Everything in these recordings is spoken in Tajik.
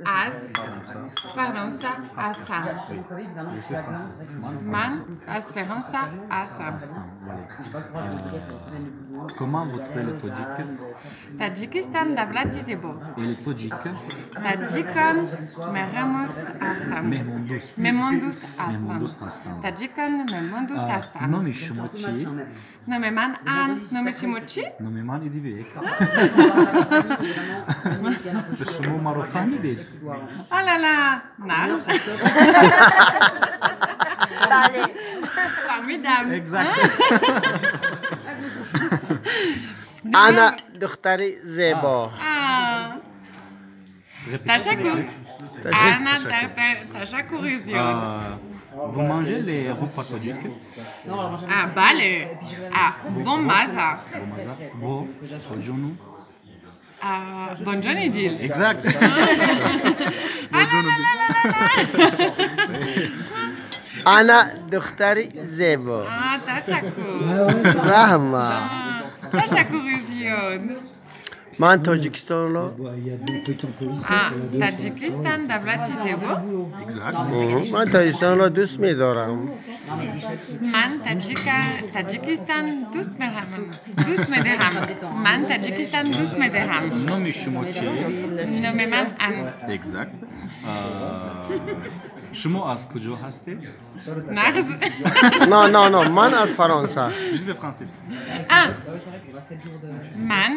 аз Фаронса ҳастам. Ман аз Фаронса ҳастам. Comment vous trouvez le Tadjik? Таҷикистон давлати зебо. Et les Tadjiks? Таҷикон меҳрмост ҳастанд. Меҳмондӯст. Меҳмондӯст ҳастанд. Меҳмондӯст ҳастанд. Таҷикон меҳмондӯст ҳастанд. Номи шумо чӣ? Номи ман Ан. Номи шумо чӣ? Номи ман Идибек. Шумо маро фаҳмидед? Олала, нағз. Бале. Фаҳмидам. Exact. Ана духтари зебо. Ташаккур. Ана, ташаккури зиёд. Vous mangez les repas tadjiks? А, бале. А, бомаза. Бомаза. Бо, бонжону. Бонжони дил. Exact. Ана духтари зебо. А, ташаккур. Раҳма. Ташаккури зиёд. Ман Тоҷикистонро Таҷикистон давлати зебо. Exact. Ман Тоҷикистонро дӯст медорам. Ман Таҷикистон дӯст медорам. Ман Таҷикистон дӯст медорам. Номи шумо чӣ? Номи ман Ан. Exact. Шумо аз куҷо ҳастед? Нағз. На, на, на, ман аз Фаронса. Juste le français. Ман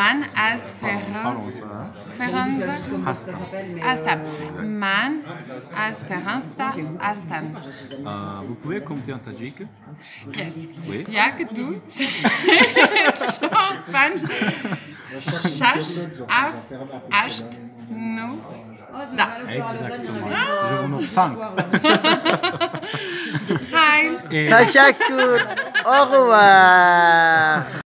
ман аз Фаронса ҳастам. Ман аз Фаронса ҳастам. Vous pouvez compter en tadjik? Yes. Oui. Як, ду, се, чор, панҷ, шаш, ҳафт, ҳашт, нӯҳ, даҳ. Exactement. Je vous note 5. Хайр. Ташаккур. Au revoir.